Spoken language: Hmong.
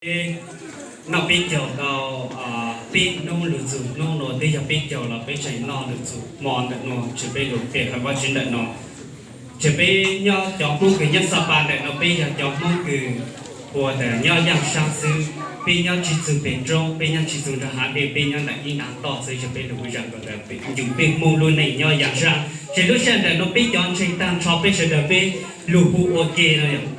Peb noj peb caug tau peb hnub lug txug hnub nuav twb yog peb caug los peb tseem noj lug txug hmo ntawm nuav, tseem peb lug pe hawm Vajtswv ntawm nuav. Tseem peb nyob cov Hmoob kws nyob Xab Pas ntawm nuav, peb yog cov Hmoob kws puag ntawm nyob yaaj saab xwb, peb nyob tsi txug peg roob, peb nyob tsi txug nraag hav dej, peb nyob ntawm ib ntaag toj xwb, tseem peb lug ua zag nkaus ntawd, yug peb Hmoob lub neej nyob yaaj saab. Tseem lub sij hawm ntawm nuav peb cov ntseeg taag nrho peb sawv daws peb lug hu ua ke no yog